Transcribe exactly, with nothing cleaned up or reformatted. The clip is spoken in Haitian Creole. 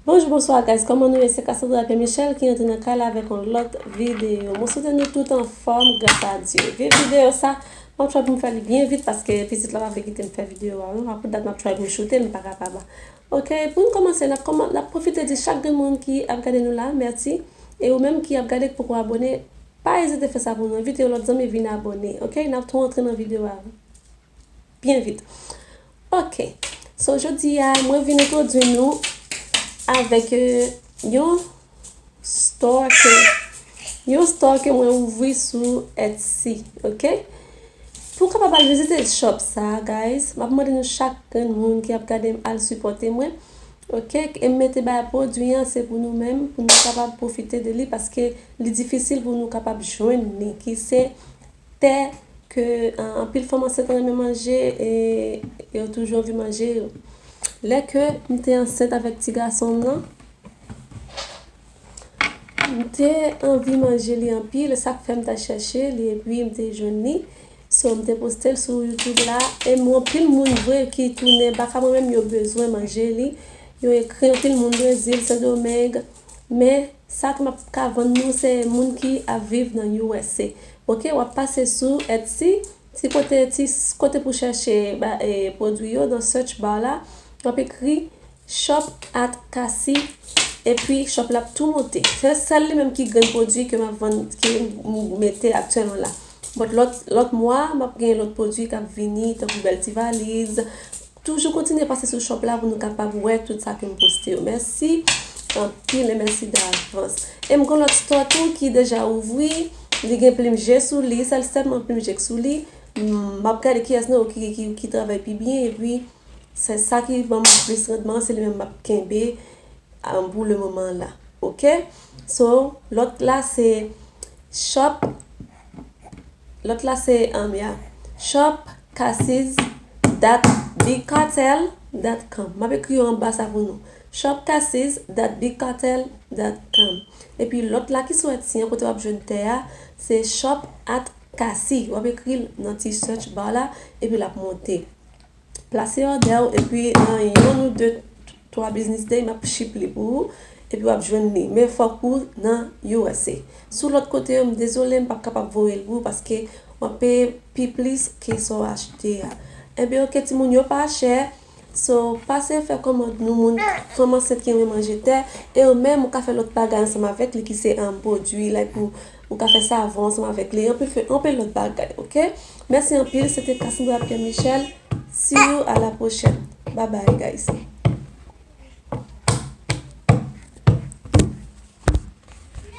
Bonjou, bonswa guys, kòman nou ye? Se Cassandra Pierre Michel ki antre nan kay la avèk yon lòt videyo. Mwen swete nou tout anfòm, gras a Dye. Vye videyo sa, mwen try pou m fè li byen vit paske pitit la pa vle kite m fè videyo a non. Apre dat m ap try pou m choute l, m pa kapab. Ok, pou n kòmanse, n ap kòman, n ap pwofite di chak grenn moun ki ap gade nou la, mèsi. E ou menm ki ap gade, k poko abòne, pa ezite fè sa pou nou. Envite yon lòt zanmi vin abòne, ok? N ap tou antre nan videyo a byen vit. Ok. So, jodi a, mwen vin entwodui nou avèk, euh, yon store ke, yon store ke mwen ouvri sou Etsy, ok? Pou w kapab al vizite shop sa, guys, m ap mande nou chak grenn moun ki ap gade m al sipòte mwen, ok? E m mete bay pwodui an, se pou nou menm, pou nou kapab pwofite de li, paske li difisil pou nou kapab jwenn li, ki se tè ke, ah, anpil fanm ansent renmen manje e yo toujou anvi manje yo. Lè ke m te ansent avèk ti gason m nan, m te anvi manje li anpil, e sa k fè m ta chèche li epi m te jwenn li. So, m te poste l sou YouTube la, e m anpil moun vre ki tounen baka mwen menm, yo bezwen manje li. Yo ekri anpil moun Brezil, Sendomeng, men sa ke m ap ka vann nou, se moun ki ap viv nan U S A. Ok, w ap pase sou Etsy, ti kote, ti s-, kote pou chèche ba, e, pwodui yo, nan search bar la, w ap ekri shop at Cassie, epi shop la ap tou monte. Se sèl li menm ki grenn pwodui ke m ap vann, ke m mete aktyèlman la. But lòt, lòt mwa, m ap gen lòt pwodui k ap vini, tankou bèl ti valiz. Toujou kontinye pase sou shop la pou nou kapab wè tout sa ke m poste yo. Mèsi anpil e mèsi davans. E m gen lòt store tou ki deja ouvri, li gen plim je sou li, sèl sèlman plim je k sou li. M, m ap gade kiyès nan yo ki, ki, ki travay pi byen, epi se sa ki ban m plis randman, se li menm m ap kenbe, um, pou le moman la. Ok? So, lòt la se shop, lòt la se, um, yeah, shop cassis dot big cartel dot com. M ap ekri yo anba sa pou nou. Shop cassis dot big cartel dot com. Epi lòt la ki sou Etsy an, kote w ap jwenn tè a, se shop at Cassie. W ap ekri l nan ti search bar la, epi l ap monte. Plase òdè w, epi nan yon ou de, twa business day, m ap ship li pou ou, epi w ap jwenn li. Men fòk ou nan U S A. Sou lòt kote yo, m dezole, m p ap kapab voye l pou ou, paske w ap peye pi plis ke sa w achte a. Enben, ok, timoun, yo pa chè. So, pase fè kòmand nou, moun, fanm ansent ki renmen manje tè, e ou menm, ou ka fè lòt bagay ansanm avèk li, ki se, um, pwodui, like, ou, ou ka fè savon ansanm avèk li, anpil fè, anpil lòt bagay, ok? Mèsi anpil, se te Cassandra Pierre Michel. See you à la prochaine. Bye bye, guys.